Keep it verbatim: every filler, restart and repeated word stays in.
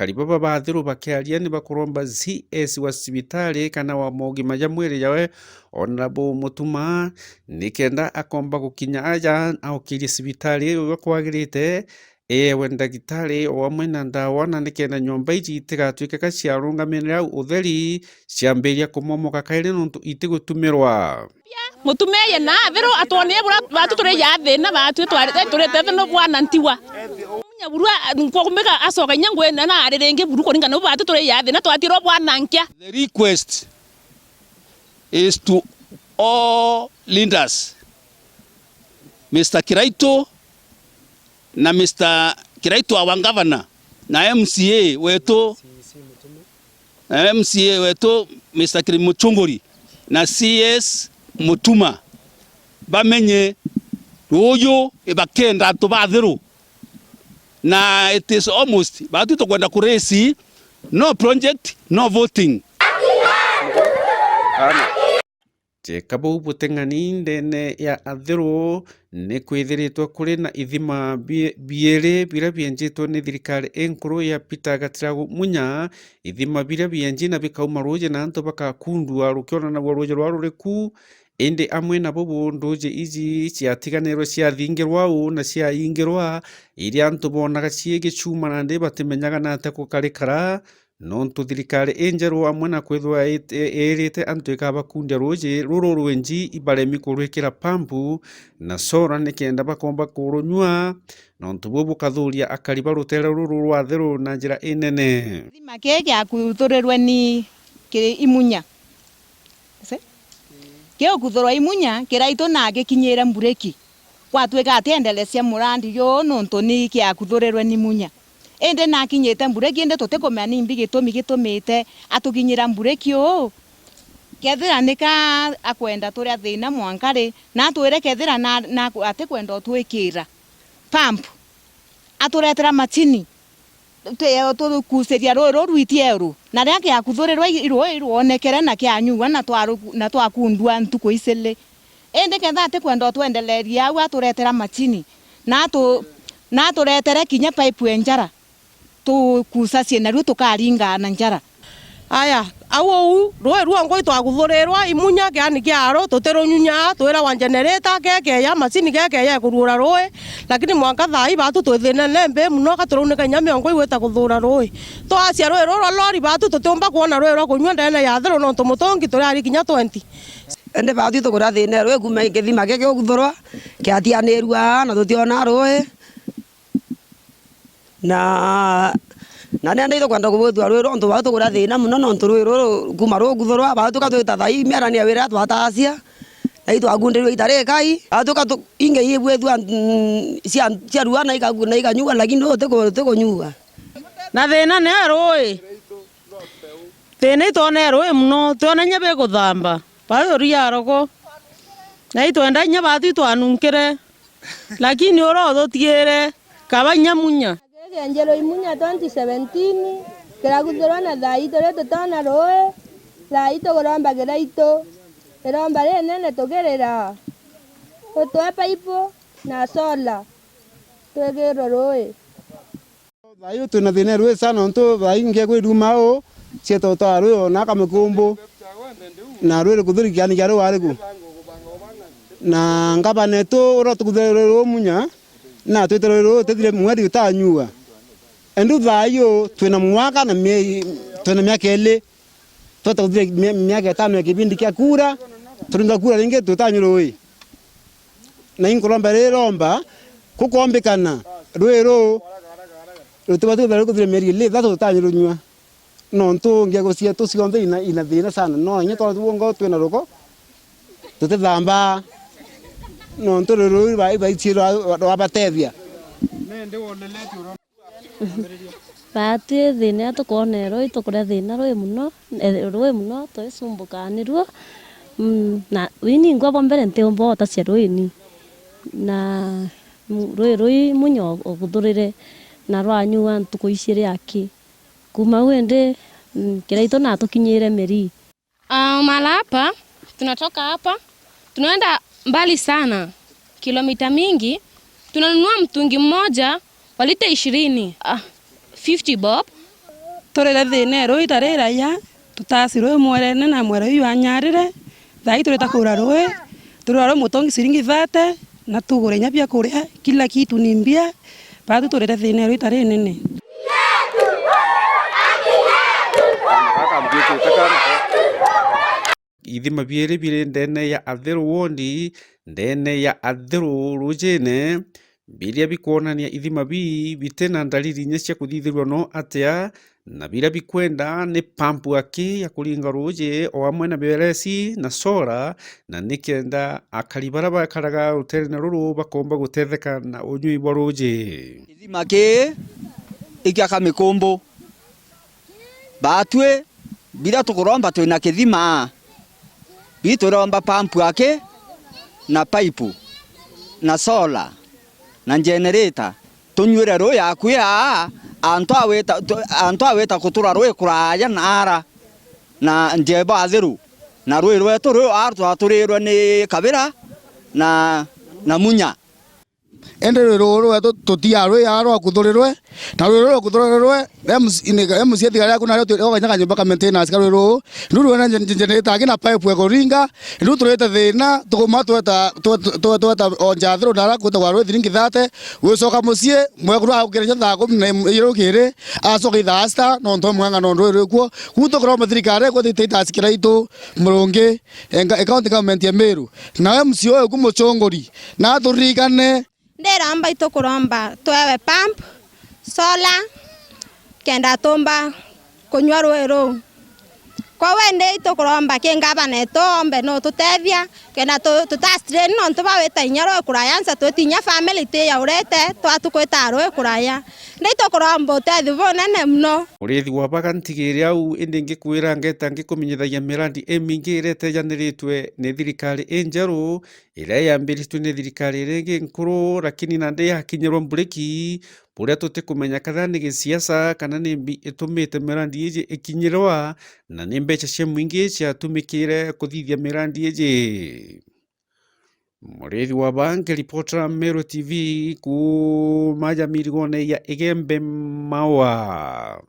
Akari baba ba Athiru bakiaria ni bakuromba C S wa cibitari kana wa mogima ja mwiri jawe Honourable Mutuma, nikenda akomba gukinya aja aukirie cibitari uria kwagirite, eewe ndagitari o amwe na ndawa, na nikenda nyomba iji itigatwike ka ciarungamirira au utheri, ciambiria kumomoka kairi nontu itigutumirwa. Mutumeye na Athiru atwonire buria batu turi ja thina, batu twari turite thina bwana ntiwa. Munya burua nkumbika acoka inya ngwene na ari ringi buru kuringana bu batu turi ja thina twatirwo bwana nkia. The request is to all leaders, Mister Kiraitu na Mister Kiraitu, our governor, na M C A wetu, M C A wetu, Mister Kiri Muchunguri na C S Mutuma, bamenye ruuju ibakenda antu ba Athiru, na it is almost, batu tukwenda kuresi, no project, no voting. Teka buu buteng'ani ndene ya Athiru, ni kwithiritwe kuri na ithima bi-, biiri biria bienjitwe ni thirikari inkuru ya Peter Gatiragu Munya, ithima biria bienji na bikauma ruuji na antu bakakundua rukionanagua ruuji rwa ruriku, indi amwe na bubu nduuji iji ciatiganirwe ciathingirwa uu na ciaingirwa, iria antu boonaga cii gicuma nandi batimenyaga nata gukarikara, nontu thirikari injeru amwe na kwithirwa ite-, iirite antu ikabakundia ruuji ruru rwinji ibaremi kurwikira pampu na sora nikenda bakomba kurunyua, nontu buu bukathuria akari ba rutere ruru rwa Athiru na njira inene. Githima kii giakuthurirwe ni ki-, Imunya. Ase? Giukuthurwa Imunya, Kiraitu na agikinyire mbureki. Gwatwika atiendelecia murandi juu nontu ni kiakuthurirwe ni Munya. Indi nakinyite mbureki, indi tutikumenya nimbi gitumi gitumite atukinyira mbureki uu. Kethira nika akwenda turia thina mwanka ri, na atwire kethira na, na atikwenda utwikira pump, aturetera macini. Twi-, tukuciria rui ruu rwiti eru, na riria kiakuthurirwa i-, rui rwonekere na kianyua na twaru-, na twakundua ntuku icili. Indi ketha atikwenda utwendeleria au, aturetera macini, na atu-, na aturetere kinya paipu e njara, tukucacie naruo tukaringaa na njara. Aya, au uu, rui rwongwa itwakuthurirwa, Imunya kiani kia aru, tutirunyunyaa, twiragwa generator gekeya, macini gekeya ikuruura rui, lakini mwanka thaa ii batu twi thiinene mbi mono, ka turaunika inya miongo igwita kuthuura rui. Twacia rui ruru rwa lori batu tutiumba kwona rui rwa kunyua ndene ya Athiru nontu mutungi turi ari kinya twenty. Indi batu itukuria thiina rui kuuma githima giki guthurwa, kiatianirua na tutiona rui. Na, na nenda itukwenda kubwithua rui ruu, nontu bau tukuria thiina mono, nontu rui ruru kuuma rukuthurwa, bau tuka twita thaa ii miarani ya wira twatacia, na itwakundirua itarikai, bau tuka tu-, inge ibwithua, mm, cia, cia rua na ikaku-, na ikanyua, lakini ruu tiku-, tikunyua. Na thiina ni rui. Thiina itwone rui mono, twona inya bikuthamba, bau turia aroko. Na itwenda inya batu itwanunkire. Lakini uria uthutiire, kaba inya Munya. Kigenjero Imunya twenty seventeen, kiraguthirwa na thaa ii turi tutona rui, thaa ii tuguromba Kiraitu, iromba rinene tugirira, utwe paipu na sola, twigirwe rui. Thaa ii twina thiina rui sana, nontu thaa ii ngia kwiruma uu, cieta utaa rui ona kamikumbu, na rui rikuthuri kiani kia rui wariku. Na ngavana etu uria utukuthire rui ruu Munya, na atwite rui ruu tutithire mweri utanyua. Indi thaa ii twina mwaka na mie-, twina miaka iiri, tweta kuthire mia-, miaka itano ya kibindi kia kuura, turinga kuura ringi tutanyua rui. Na inkuromba riromba, kukombikana rui ruu rutibati kwithirwa rukuthire mieri iiri ithatu tutanyua runyua. Nontu ngego cietu cionthe ina, ina thiina sana. No inya twongo twina ruko, tutithambaa. Nontu ruu rwa, rwa, rwabatethia. Baatwi thiina tukwona rui, tukuria thiina rui mono, eh, rui mono, tuicumbukaa niruo. Mm, na ini ingwa bwa mbere ntiumba utacia rui ni. Na, mm, rui rui Munya uguthurire, na rwanyua ntuku iciiri aki. Kuuma au indi, mm, Kiraitu natukinyire Meri. Ah, mahala hapa, tunatoka hapa, tunaenda mbali sana, kilomita mingi, tunanunua mtungi mmoja wa lita ishirini, ah, fifty bob, Turire thiina e rui ta riraia, tutasi rui mwerene na mwere uyu anyarire, thaai turita kugura rui, turira rui mutungi ciringi thate, na tugure inya bia kuria, kila kitu ni mbia, batu turire thiina e rui ta rinene. Ithima biiri biri ndene ya Athiru wondi, ndene ya Athiru rujine, biria bikwonania ithima bii bitina ndariri inya cia kuthithirua no atia, na biria bikwenda ni pampu aki ya kuringa ruuji o amwe na miberesi na sola, na nikenda akari baria bakaraga ruteerene ruru bakomba gutetheka na unyui bwa ruuji. Kithima kii ikia Kamikumbu. Baatui, biria tukuromba twina kithima, bituromba pampu aki, na paipu, na sola, na generator, tunyuire rui akui aa, antu awita, tu-, antu awita kutura rui kuraya naara, na njebo Athiru, na rui rwetu ruu aa twaturirwe ni Kabira na, na Munya. Indi rui ruu rwetu tutiaa rui aa rwakuthurirwe, na rui ruu rwakuthurirwe, M C, ni, M C A thigari yaku nario twi-, oga inya kanyumba ka maintenance ka rui ruu, ruu rwina gen-, gen-, generator aki na pipe ekuringa, ruu turite thiina, tukuma tweta, twe-, twe-, tweta onja Athiru nara kwitagwa rui thiringi thate, gwicoka mucii, mwekuru aukire inya thaa kumi na imwe rukiri, acoka ithaa sita, nontu mung'ang'ano rui rwikuo, kuu tukuromba thirikari ikwete itasikira itu, Murungi, enga-, e county government ya Meru, nawe M C A uyu ku Muchunguri, na aturirikane. Ndiromba itukuromba twewe pump, solar, kenda tumba kunywa rui ruu. Kwou indi itukuromba ki ngavana etu ombe nututethia, kenda tu-, tutastrain nontu bawita inya rui kuraya, nsa twiti inya family tiyaurite, twatu kwita rui kuraya. Ndi itukuromba utethio bunene muno. Murithi wa baga ntigire au, indi ngikwira ngeta ngikumenyithagia mirandi imingi iria itejaniritwe ni thirikari injeru, iria yambiritue ni thirikari iria ingi nkuru, lakini nandi yakinyirwa mburiki, buria tutikumenya kana ni gisiasa kana ni mbi itumite mirandi iji ikinyirwa, na ni mbeca cia mwingi ciatumikire kuthithia mirandi iji. Murithi wa Bangi, ripota Meru T V, kuuma ja mirigone ya Igembe Maua.